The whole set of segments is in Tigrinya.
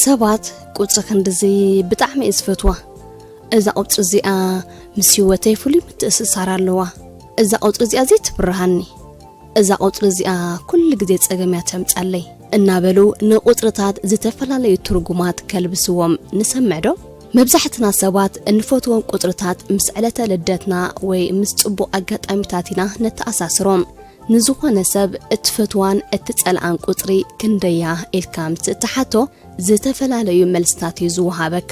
ሰባት ቁጽሪ ክንድዚ ብጣዕሚ እየ ዝፈትዋ። እዛ ቁጽሪ እዚኣ ምስ ህይወተይ ፍሉይ ምትእስሳር ኣለዋ። እዛ ቁጽሪ እዚኣ ዘይትብርሃኒ። እዛ ቁጽሪ እዚኣ ኩሉ ግዜ ጸገም እያ ተምጻለይ። እናበሉ ንቁጽርታት ዝተፈላለዩ ትርጉማት ከልብስዎም ንሰምዕ ዶ? መብዛሕትና ሰባት እንፈትዎም ቁጽርታት ምስ ዕለተ ልደትና ወይ ምስ ጽቡቕ ኣጋጣሚታት ኢና ነተኣሳስሮም። ንዝኾነ ሰብ እትፈትዋን እትጸልኣን ቁጽሪ ክንደያ ኢልካ ምስ እትሓቶ፣ ዝተፈላለዩ መልስታት እዩ ዝወሃበካ።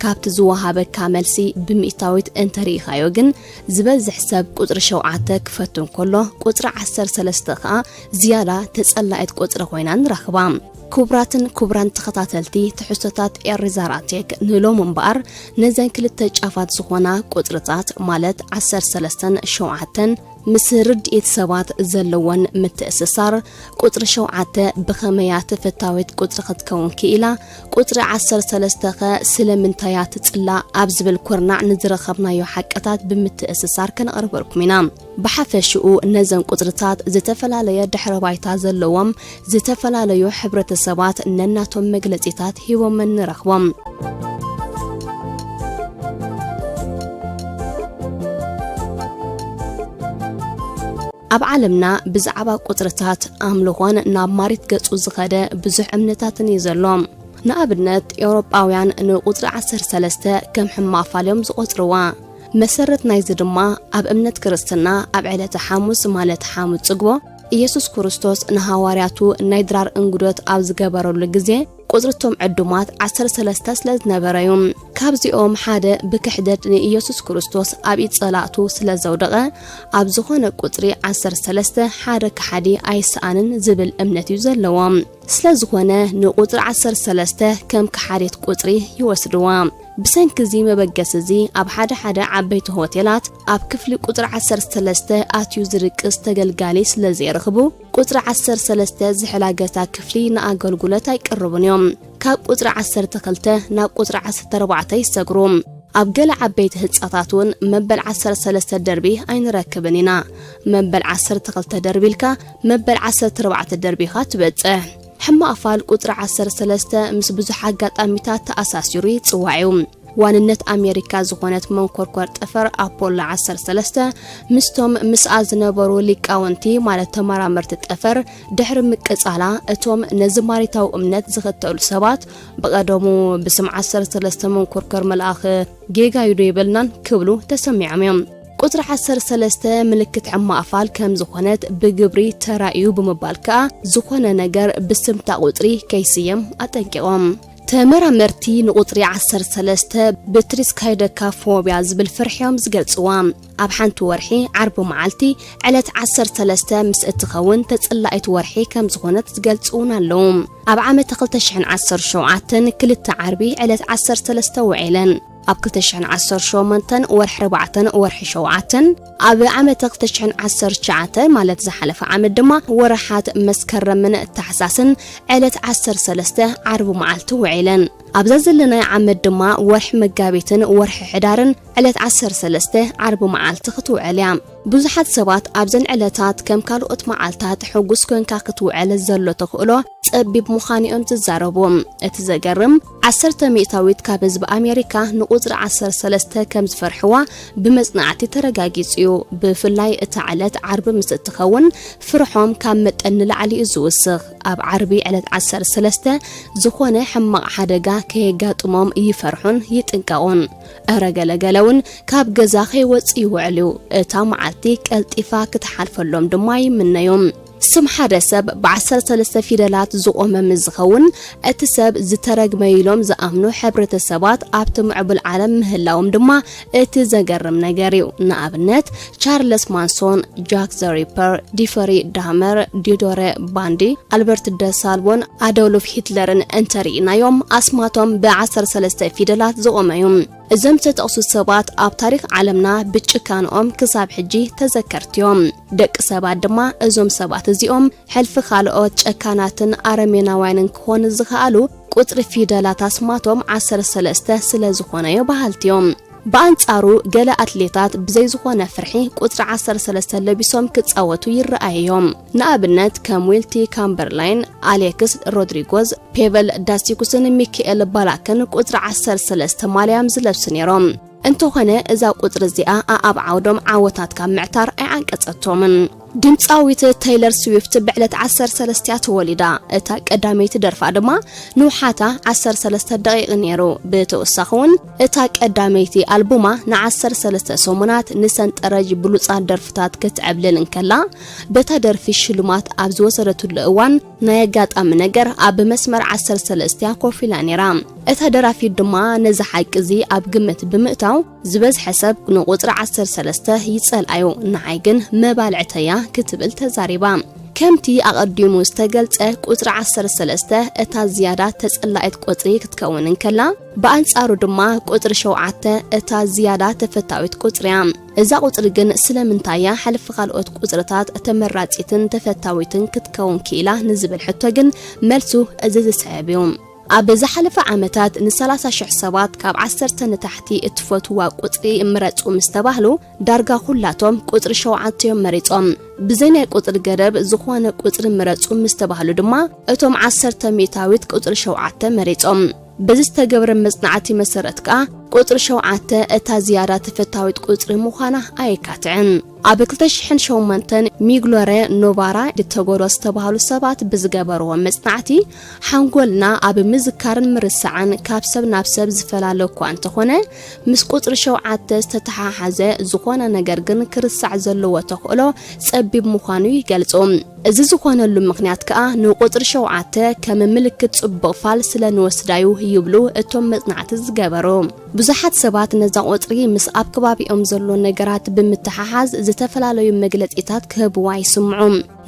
ካብቲ ዝወሃበካ መልሲ ብሚእታዊት እንተሪኢኻዮ ግን፣ ዝበዝሕ ሰብ ቁጽሪ ሸውዓተ ክፈቱ እንከሎ፣ ቁጽሪ ዓሰርተ ሰለስተ ከኣ ዝያዳ ተጸላኢት ቁጽሪ ኮይና ንረኽባ። ክቡራትን ክቡራን ተኸታተልቲ ትሕዝቶታት ኤሪዛራቴክ፣ ንሎም እምበኣር ነዘን ክልተ ጫፋት ዝኾና ቁጽርታት፣ ማለት ዓሰርተ ሰለስተን ሸውዓተን፣ ምስ ርድኢት ሰባት ዘለወን ምትእስሳር፣ ቁጽሪ ሸውዓተ ብኸመያ ተፈታዊት ቁጽሪ ክትከውን ክኢላ፣ ቁጽሪ ዓሰርተ ሰለስተ ከ ስለምንታያ ትጽላእ ኣብ ዝብል ኩርናዕ ንዝረኸብናዮ ሓቅታት ብምትእስሳር ከነቕርበልኩም ኢና። ብሓፈሽኡ ነዘን ቁጽርታት ዝተፈላለየ ድሕረ ባይታ ዘለዎም፣ ዝተፈላለዩ ሕብረተሰባት ነናቶም መግለጺታት ሂቦመን ንረኽቦም። ኣብ ዓለምና ብዛዕባ ቁጽርታት ኣምልኾን ናብ ማሪት ገጹ ዝኸደ ብዙሕ እምነታትን እዩ ዘሎ። ንኣብነት፣ ኤውሮጳውያን ንቁጽሪ ዓሰርተ ሰለስተ ከም ሕማቕ ፋል እዮም ዝቖጽርዋ። መሰረት ናይዚ ድማ፣ ኣብ እምነት ክርስትና ኣብ ዕለተ ሓሙስ፣ ማለት ሓሙስ ጽግቦ፣ ኢየሱስ ክርስቶስ ንሃዋርያቱ ናይ ድራር እንግዶት ኣብ ዝገበረሉ ግዜ፣ ቁጽሪ እቶም ዕዱማት ዓሰርተ ሰለስተ ስለ ዝነበረ እዩ። ካብዚኦም ሓደ ብክሕደት ንኢየሱስ ክርስቶስ ኣብ ኢድ ጸላእቱ ስለ ዘውደቐ፣ ኣብ ዝኾነ ቁጽሪ ዓሰርተ ሰለስተ ሓደ ከሓዲ ኣይሰኣንን ዝብል እምነት እዩ ዘለዎም። ስለ ዝኾነ ንቁጽሪ ዓሰርተ ሰለስተ ከም ከሓዲት ቁጽሪ ይወስድዋ። ብሰንኪ እዚ መበገሲ እዚ፣ ኣብ ሓደ ሓደ ዓበይቲ ሆቴላት፣ ኣብ ክፍሊ ቁጽሪ ዓሰርተ ሰለስተ ኣትዩ ዝድቅስ ተገልጋሊ ስለ ዘይረኽቡ፣ ቁጽሪ ዓሰርተ ሰለስተ ዝሕላገታ ክፍሊ ንኣገልግሎት ኣይቀርቡን እዮም። ካብ ቁጽሪ ዓሰርተ ክልተ ናብ ቁጽሪ ዓሰርተ ኣርባዕተ ይሰግሩ። ኣብ ገለ ዓበይቲ ህንጻታት እውን መበል ዓሰርተ ሰለስተ ደርቢ ኣይንረክብን ኢና። መበል ዓሰርተ ክልተ ደርቢ ኢልካ መበል ዓሰርተ ኣርባዕተ ደርቢ ኢኻ ትበጽሕ። ሕማቕ ፋል ቁጽሪ ዓሰርተ ሰለስተ ምስ ብዙሕ ኣጋጣሚታት ተኣሳሲሩ ይጽዋዕ እዩ። ዋንነት ኣሜሪካ ዝኾነት መንኮርኮር ጠፈር ኣፖሎ ዓሰርተ ሰለስተ ምስቶም ምስኣ ዝነበሩ ሊቃውንቲ፣ ማለት ተመራመርቲ ጠፈር፣ ድሕሪ ምቅጻላ፣ እቶም ነዚ ማሪታዊ እምነት ዝኽተሉ ሰባት፣ ብቐደሙ ብስም ዓሰርተ ሰለስተ መንኮርኮር መልኣኽ ጌጋ እዩ ዶ የበልናን ክብሉ ተሰሚዖም እዮም። ቁጽሪ ዓሰርተ ሰለስተ ምልክት ሕማቕ ፋል ከም ዝኾነት ብግብሪ ተራእዩ ብምባል ከኣ፣ ዝኾነ ነገር ብስምታ ቁጽሪ ከይስየም ኣጠንቂቖም። ተመራመርቲ ንቁጽሪ ዓሰርተ ሰለስተ ብትሪስካይደካፎብያ ዝብል ፍርሒ እዮም ዝገልጽዋ። ኣብ ሓንቲ ወርሒ ዓርቢ መዓልቲ፣ ዕለት ዓሰርተ ሰለስተ ምስ እትኸውን ተጽላኢት ወርሒ ከም ዝኾነት ዝገልጹ እውን ኣለዉ። ኣብ ዓመተ ክልተ ሽሕን ዓሰርተ ሸውዓተን ክልተ ዓርቢ ዕለት ዓሰርተ ሰለስተ ውዒለን። ኣብ ክልተ ሽሕን ዓሰርተ ሸሞንተን ወርሒ ኣርባዕተን ወርሒ ሸውዓተን፣ ኣብ ዓመተ ክልተ ሽሕን ዓሰርተ ትሽዓተ ማለት ዝሓለፈ ዓመት ድማ ወርሓት መስከረምን ታሕሳስን ዕለት ዓሰርተ ሰለስተ ዓርቢ መዓልቲ ውዒለን። ኣብዛ ዘለናዮ ዓመት ድማ ወርሒ መጋቢትን ወርሒ ሕዳርን ዕለት ዓሰርተ ሰለስተ ዓርቢ መዓልቲ ክትውዕል እያ። ብዙሓት ሰባት ኣብዘን ዕለታት ከም ካልኦት መዓልታት ሕጉስ ኮንካ ክትውዕል ዘሎ ተኽእሎ ጸቢብ ምዃኑ እዮም ዝዛረቡ። እቲ ዘገርም፣ ዓሰርተ ሚእታዊት ካብ ህዝቢ ኣሜሪካ ንቁጽሪ ዓሰርተ ሰለስተ ከም ዝፈርሕዋ ብመጽናዕቲ ተረጋጊጹ እዩ። ብፍላይ እታ ዕለት ዓርቢ ምስ እትኸውን፣ ፍርሖም ካብ መጠን ንላዕሊ እዩ ዝውስኽ። ኣብ ዓርቢ ዕለት ዓሰርተ ሰለስተ ዝኾነ ሕማቕ ሓደጋ ከየጋጥሞም ይፈርሑን ይጥንቀቑን። እረ ገለገለ እውን ካብ ገዛ ከይወጽእ ይውዕል እዩ። እታ መዓልቲ ቀልጢፋ ክትሓልፈሎም ድማ ይምነዩ። ስም ሓደ ሰብ ብዓሰርተ ሰለስተ ፊደላት ዝቖመ ምስ ዝኸውን፣ እቲ ሰብ ዝተረግመ ኢሎም ዝኣምኑ ሕብረተሰባት ኣብቲ ምዕቡል ዓለም ምህላዎም ድማ እቲ ዘገርም ነገር እዩ። ንኣብነት፣ ቻርለስ ማንሶን፣ ጃክ ዘ ሪፐር፣ ዲፈሪ ዳህመር፣ ዲዶረ ባንዲ፣ ኣልበርት ደ ሳልቦን ኣዶልፍ ሂትለርን እንተርኢናዮም፣ ኣስማቶም ብዓሰርተ ሰለስተ ፊደላት ዝቖመ እዩ። እዞም ዝተጠቕሱ ሰባት ኣብ ታሪኽ ዓለምና ብጭካንኦም ክሳብ ሕጂ ተዘከርቲ እዮም። ደቂ ሰባት ድማ እዞም ሰባት እዚኦም ሕልፊ ካልኦት ጨካናትን ኣረሜናውያንን ክኾኑ ዝኸኣሉ ቁጽሪ ፊደላት ኣስማቶም ዓሰርተ ሰለስተ ስለ ዝኾነዮ በሃልቲ እዮም። ብኣንጻሩ፣ ገለ ኣትሌታት ብዘይ ዝኾነ ፍርሒ ቁጽሪ ዓሰርተ ሰለስተ ለቢሶም ክጻወቱ ይረኣዩ እዮም። ንኣብነት፣ ከም ዊልቲ ካምበርላይን፣ ኣሌክስ ሮድሪጎዝ፣ ፔቨል ዳሲኩስን ሚካኤል ባላክን ቁጽሪ ዓሰርተ ሰለስተ ማልያ እዮም ዝለብሱ ነይሮም። እንተኾነ፣ እዛ ቁጽሪ እዚኣ ኣኣብ ዓውዶም ዓወታት ካብ ምዕታር ኣይዓንቀጸቶምን። ድምጻዊት ተይለር ስዊፍት ብዕለት ዓሰርተ ሰለስተ እያ ተወሊዳ። እታ ቀዳመይቲ ደርፋ ድማ ንውሓታ ዓሰርተ ሰለስተ ደቂቕ ነይሩ። ብተወሳኺ እውን፣ እታ ቀዳመይቲ ኣልቡማ ንዓሰርተ ሰለስተ ሰሙናት ንሰንጠረዥ ብሉጻት ደርፍታት ክትዕብልል እንከላ፣ በታ ደርፊ ሽልማት ኣብ ዝወሰደትሉ እዋን፣ ናይ ኣጋጣሚ ነገር ኣብ መስመር ዓሰርተ ሰለስተ እያ ኮፍ ኢላ ነይራ። እታ ደራፊት ድማ ነዚ ሓቂ እዚ ኣብ ግምት ብምእታው፣ ዝበዝሐ ሰብ ንቁጽሪ ዓሰርተ ሰለስተ ይጸልኣዮ፣ ንዓይ ግን መባልዕተያ ክትብል ተዛሪባ። ከምቲ ኣቐዲሙ ዝተገልጸ፣ ቁጽሪ ዓሰርተ ሰለስተ እታ ዝያዳ ተጸላኢት ቁጽሪ ክትከውን እንከላ፣ ብኣንጻሩ ድማ ቁጽሪ ሸውዓተ እታ ዝያዳ ተፈታዊት ቁጽሪ እያ። እዛ ቁጽሪ ግን ስለምንታይ እያ ሕልፊ ካልኦት ቁጽርታት ተመራጺትን ተፈታዊትን ክትከውን ክኢላ ንዝብል ሕቶ ግን፣ መልሱ እዚ ዝስዕብ እዩ። ኣብ ዝሓለፈ ዓመታት ንሰላሳ ሽሕ ሰባት ካብ ዓሰርተ ንታሕቲ እትፈትዋ ቁጽሪ ምረጹ ምስ ተባህሉ፣ ዳርጋ ኩላቶም ቁጽሪ ሸውዓተ እዮም መሪጾም። ብዘይ ናይ ቁጽሪ ገደብ ዝኾነ ቁጽሪ ምረጹ ምስ ተባህሉ ድማ፣ እቶም ዓሰርተ ሚእታዊት ቁጽሪ ሸውዓተ መሪጾም። በዚ ዝተገብረ መጽናዕቲ መሰረት ከኣ፣ ቁጽሪ ሸውዓተ እታ ዝያዳ ተፈታዊት ቁጽሪ ምዃና ኣየካትዕን። ኣብ ክልተ ሽሕን ሸሞንተን ሚግሎሬ ኖቫራ ዲተጎሮ ዝተባህሉ ሰባት ብዝገበርዎ መጽናዕቲ፣ ሓንጎልና ኣብ ምዝካርን ምርሳዕን ካብ ሰብ ናብ ሰብ ዝፈላለ እኳ እንተኾነ፣ ምስ ቁጽሪ ሸውዓተ ዝተተሓሓዘ ዝኾነ ነገር ግን ክርሳዕ ዘለዎ ተኽእሎ ጸቢብ ምዃኑ ይገልጹ። እዚ ዝኾነሉ ምኽንያት ከኣ ንቁጽሪ ሸውዓተ ከም ምልክት ጽቡቕ ፋል ስለ ንወስዳዩ ይብሉ እቶም መጽናዕቲ ዝገበሩ። ብዙሓት ሰባት ነዛ ቁጽሪ ምስ ኣብ ከባቢኦም ዘሎ ነገራት ብምትሓሓዝ ዝተፈላለዩ መግለጺታት ክህብዋ ይስምዑ።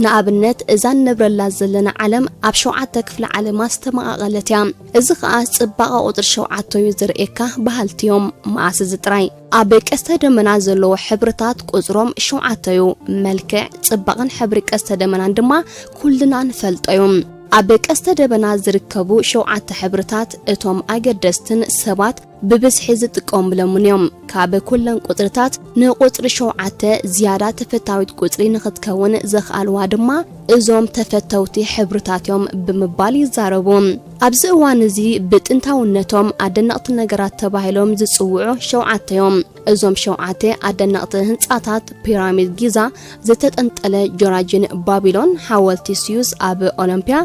ንኣብነት፣ እዛ ንነብረላ ዘለና ዓለም ኣብ ሸውዓተ ክፍለ ዓለማ ዝተመቓቐለት እያ። እዚ ኸኣ ጽባቐ ቁጽሪ ሸውዓተ እዩ ዝርእየካ በሃልቲ እዮም። መኣስ እዚ ጥራይ? ኣብ ቀስተ ደመና ዘለዉ ሕብርታት ቁጽሮም ሸውዓተ እዩ። መልክዕ፣ ጽባቐን ሕብሪ ቀስተ ደመናን ድማ ኩልና ንፈልጦ እዩ። ኣብ ቀስተ ደመና ዝርከቡ ሸውዓተ ሕብርታት እቶም ኣገደስትን ሰባት ብብዝሒ ዝጥቀሙሎምን እዮም። ካብ ኩለን ቁጽርታት ንቁጽሪ ሸውዓተ ዝያዳ ተፈታዊት ቁጽሪ ንኽትከውን ዘኽኣልዋ ድማ እዞም ተፈተውቲ ሕብርታት እዮም ብምባል ይዛረቡ። ኣብዚ እዋን እዚ ብጥንታውነቶም ኣደነቕቲ ነገራት ተባሂሎም ዝጽውዑ ሸውዓተ እዮም። እዞም ሸውዓተ ኣደነቕቲ ህንጻታት፣ ፒራሚድ ጊዛ፣ ዝተጠንጠለ ጆራጂን ባቢሎን፣ ሓወልቲ ስዩስ ኣብ ኦሎምፒያ፣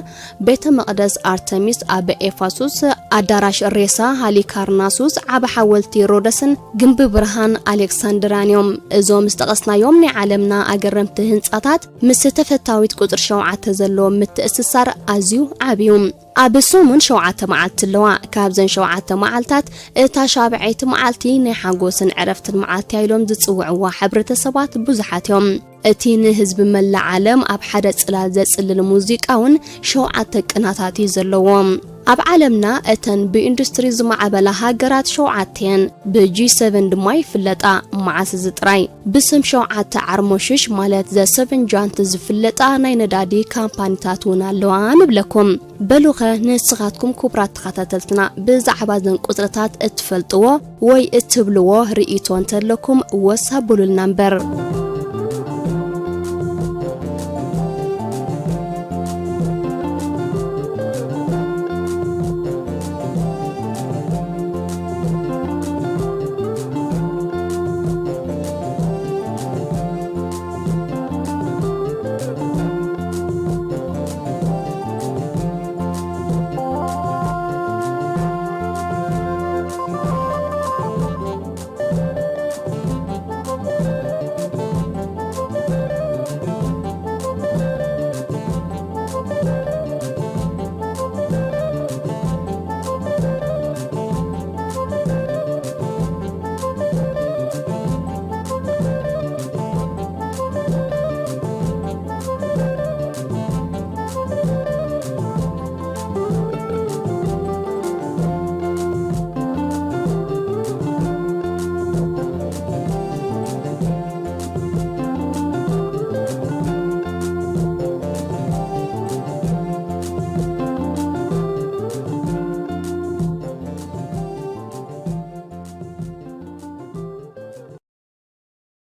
ቤተ መቕደስ ኣርተሚስ ኣብ ኤፋሱስ፣ ኣዳራሽ ሬሳ ሃሊካርናሱስ፣ ዓቢ ሓወልቲ ሮደስን ግምቢ ብርሃን ኣሌክሳንድራን እዮም። እዞም ዝጠቐስናዮም ናይ ዓለምና ኣገረምቲ ህንጻታት ምስ ተፈታዊት ቁጽሪ ሸውዓተ ዘለዎም ምትእስሳር ኣዝዩ ዓቢ እዩ። ኣብ ሰሙን ሸውዓተ መዓልቲ ኣለዋ። ካብዘን ሸውዓተ መዓልታት፣ እታ ሻብዐይቲ መዓልቲ ናይ ሓጎስን ዕረፍትን መዓልቲ እያ ኢሎም ዝጽውዕዋ ሕብረተሰባት ብዙሓት እዮም። እቲ ንህዝቢ መላእ ዓለም ኣብ ሓደ ጽላል ዘጽልል ሙዚቃ እውን ሸውዓተ ቅናታት እዩ ዘለዎ። ኣብ ዓለምና እተን ብኢንዱስትሪ ዝማዕበላ ሃገራት ሸውዓተ እየን። ብጂ ሰቨን ድማ ይፍለጣ። መዓስ እዚ ጥራይ? ብስም ሸውዓተ ዓርሞሽሽ፣ ማለት ዘ ሰቨን ጃንት ዝፍለጣ ናይ ነዳዲ ካምፓኒታት እውን ኣለዋ ንብለኩም። በሉኸ፣ ንስኻትኩም ክቡራት ተኸታተልትና፣ ብዛዕባ እዘን ቁጽርታት እትፈልጥዎ ወይ እትብልዎ ርእይቶ እንተለኩም፣ ወስ ኣቡሉልና እምበር።